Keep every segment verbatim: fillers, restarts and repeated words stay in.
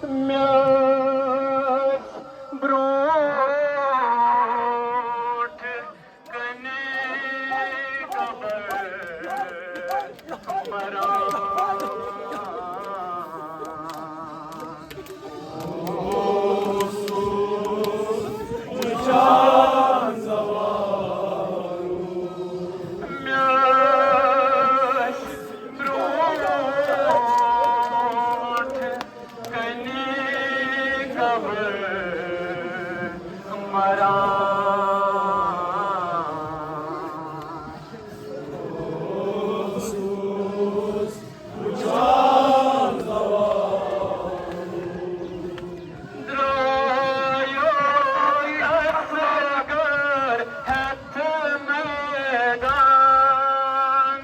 مےٚ ٲس برٛونٛٹھ کنہِ قبر مران۔ مےٚ ٲس برٛونٛٹھ کنہِ قبر مران۔ درٛایو اصغر ہٮ۪تھ میدان۔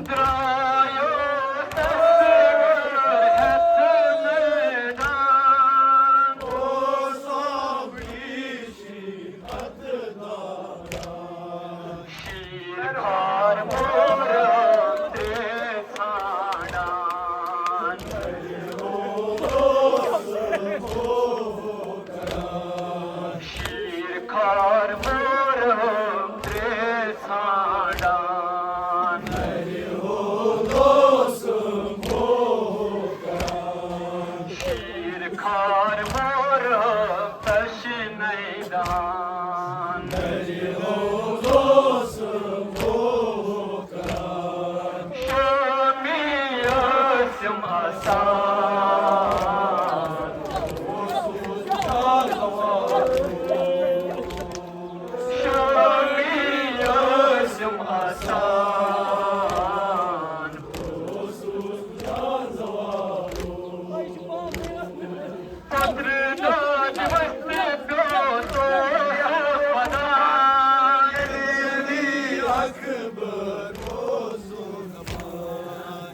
درٛایو اصغر ہٮ۪تھ میدان۔ شیٖر خار مور ترٛے ژھانٛڈان۔ شیٖر خار مور ترٛے ژھانٛڈان۔ شیٖر خار مور پشنیدان۔ شامی عاصم آسان۔ شامی عاصم آسان۔ پترٕ داج ؤسۍ پیوٚو سُہ ودان۔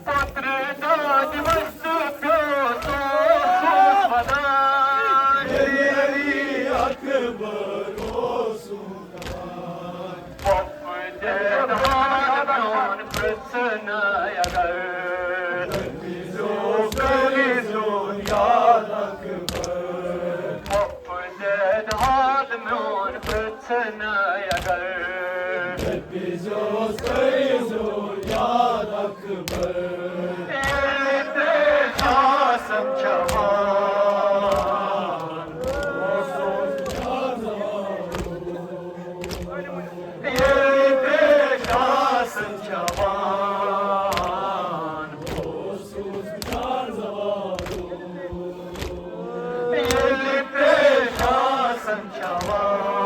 پترٕ داج ؤسۍ پیوٚو سُہ ودان۔ وۄپھ دِتھ حال میون پرٛژھنہٕ اگر۔ کٔرۍزیو، کٔرۍزیو یاد اکبر۔ وۄپھ دِتھ حال میون پرٛژھنہٕ اگر۔ کٔرۍزیو، کٔرۍزیو یاد اکبر۔ ییٚلہِ ترٛیش آسن چٮ۪وان۔ ییٚلہِ ترٛیش آسن چٮ۪وان۔ ییٚلہِ ترٛیش آسن چٮ۪وان۔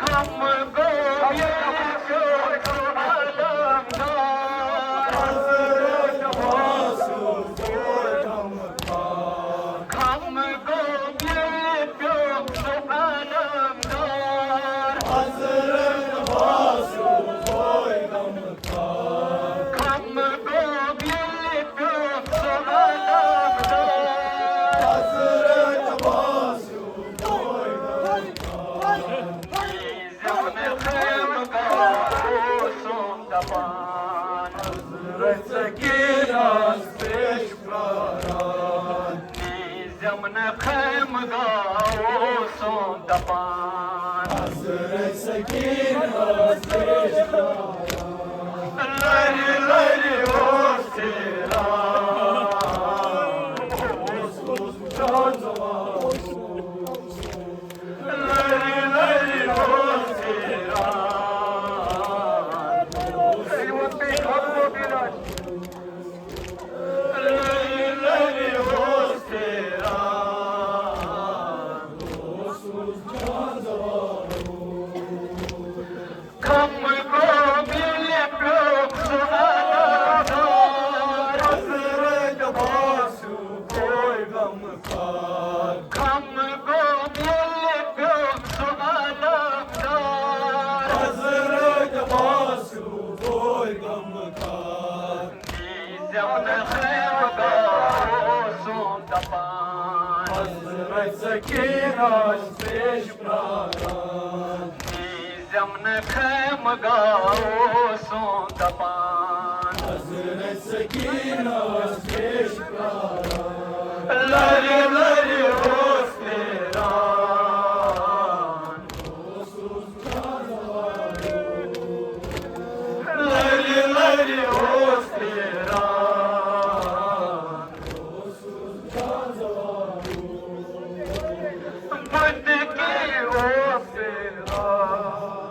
غم گوٚو ییٚلہِ پیوٚو سُہ علمدار۔ حضرت غوث غم گوٚو ییٚلہِ پیوٚو سُہ علمدار۔ حضرت غوث غم گوٚو ییٚلہِ پیوٚو سُہ علمدار۔ حضرت غوث زیُن خیمہٕ گاہ اوسُم دپان۔ حضرت سکیٖنس پیش پراران۔ زیُن خیمہٕ گاہ اوسُم دپان۔ حضرت سکیٖنس پیش پراران۔ لرِ لرِ اوس پھیران۔ اوس، اوس جان زمان۔ غم گوٚو ییٚلہِ پیوٚم سُہ علمدار۔ حضرت باسیو گوٚو غمخوار۔ زیُن خیمہٕ گاہ اوسُم دپان۔ سکینہ ٲس پیش پراران۔ نظم نہٕ خیمہٕ گاہ اوسُم دپان۔ حضرت سکینہ ٲس پیش پراران۔ لرِ لرِ اوس پھیران۔ لرِ لرِ اوس پھیران۔ بُتہِ کی اوس پھیران۔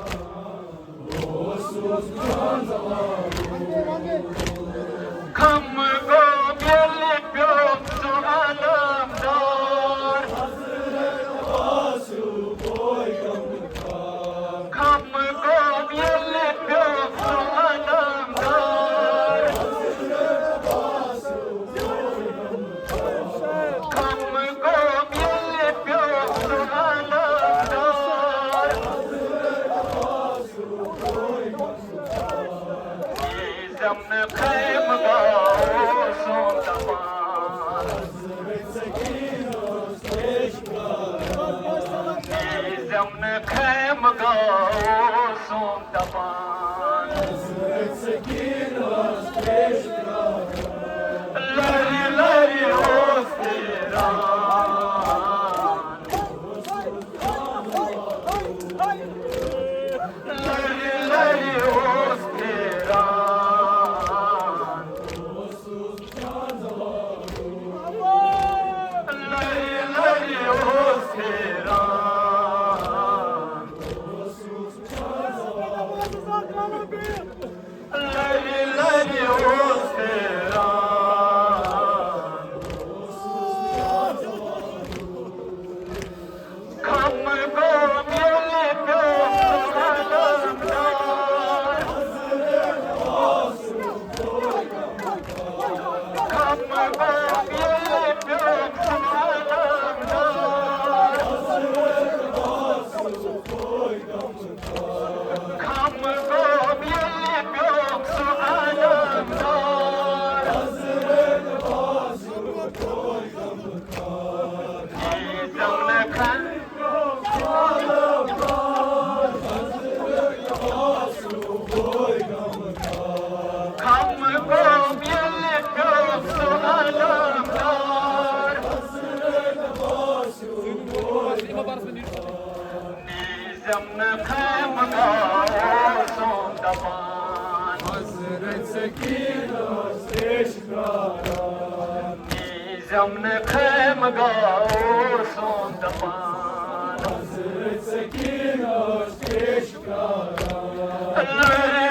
خم گوٚو ییٚلہِ پیوٚم سُہ علمدار۔ خم گوٚو ییٚلہِ پیوٚم سُہ علمدار۔ خم گوٚو ییٚلہِ پیوٚم سُہ علمدار۔ نظم نہٕ خیمہٕ گاہ اوسُم دپان۔ نظم نہٕ خیمہٕ گاہ اوسُم دپان۔ لرِ لرِ اوس پھیران۔ لرِ لرِ اوس پھیران۔ لرِ لرِ اوس پھیران۔ لرِ لرِ اوس پھیران۔ خم گوٚو ییٚلہِ پیوٚم سُہ علمدار۔ خم گوٚو ییٚلہِ پیوٚم سُہ علمدار۔ خم گوٚو ییٚلہِ پیوٚم سُہ علمدار۔ نظم نہٕ خیمہٕ گاہ اوسُم دپان۔ خم گوٚو ییٚلہِ پیوٚم سُہ علمدار۔ نظم نہٕ خیمہٕ گاہ اوسُم دپان۔ حضرت سکینہ ٲس پیش پراران۔ نظم نہٕ خیمہٕ گاہ اوسُم دپان۔ حضرت سکینہ ٲس پیش پراران۔